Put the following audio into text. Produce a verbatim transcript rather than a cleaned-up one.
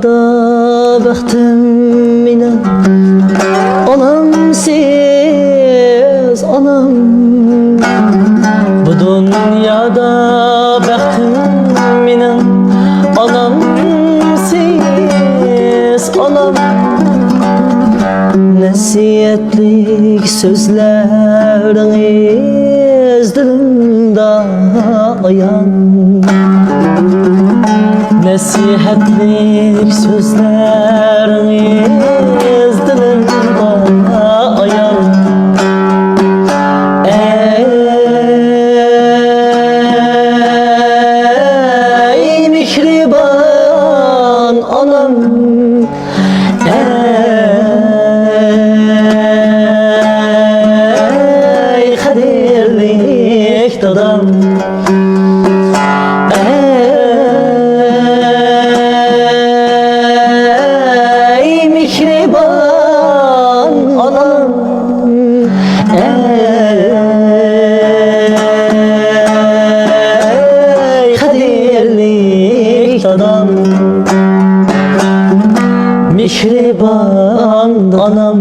بەختىم مېنىڭ ئانامسىز ئانام. بۇ دۇنيادا بەختىم مېنىڭ ئانامسىز ئانام. نەسىھەتلىك سۆزلىرىڭىز دىلىمدا ئايان. نەسىھەتلىك سۆزلىرىڭىز دىلىمدا ئايان. ئەي مېھرىبان ئانام، ئەي قەدىرلىك دادام، ئەي مېھرىبان ئانام، ئەي قەدىرلىك دادام، مېھرىبان ئانام.